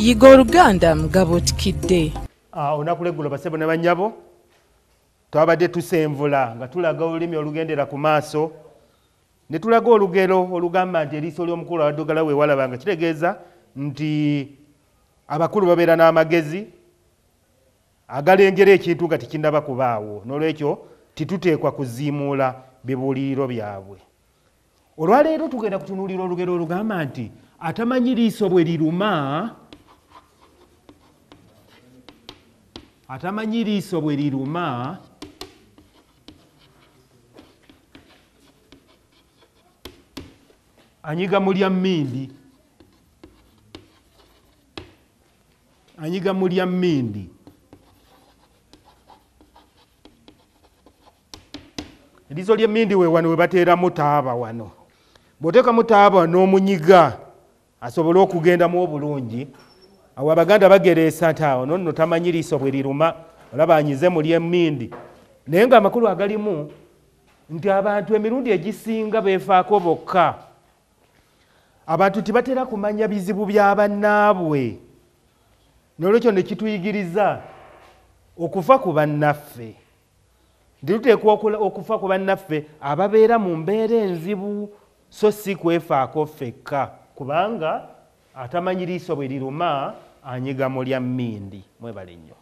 Yiga Oluganda Mugabuutikidde. Olunaku lw'eggulo basebo ne bannyabo twabadde tusenvula nga tulaga olulimi olugendera ku maaso ne tulaga olugero olugamba nti eriiso ly'omukulu awaddugala we walaba, nga kitegeeza nti abakulu babeera n'amagezi agalengera ekintu nga tekinnaba kubaawo, n'olwekyo tituteekwa kuziimuula bibuuliriro byabwe. Olwaleero tugenda kutunuulira olugero olugamba nti atamanyi liiso bwe liruma, atamanyi liiso bwe liruma anyiga mulya mmindi, anyiga mulya mmindi. Eriiso ly'emmindi we wano we bateeramu taaba wano. Bw'oteekamu taaba n'omunyiga asobole okugendamu obulungi. Awo Abaganda bagereesa nti awo nno tamanyi liiso bwe liruma, olaba anyize mu ly'emmindi. Naye ng'amakulu agalimu nti abantu emirundi egisinga beefaako bokka. Abantu tebatera kumanya bizibu bya bannaabwe. N'olwekyo ne kituyigiriza okufa ku bannaffe. Nti tuteekwa okufa ku bannaffe ababeera mu mbeera enzibu, so si kwefaako ffekka, kubanga atamanyi liiso bwe liruma anyiga mulya mmindi. Mwebale nnyo.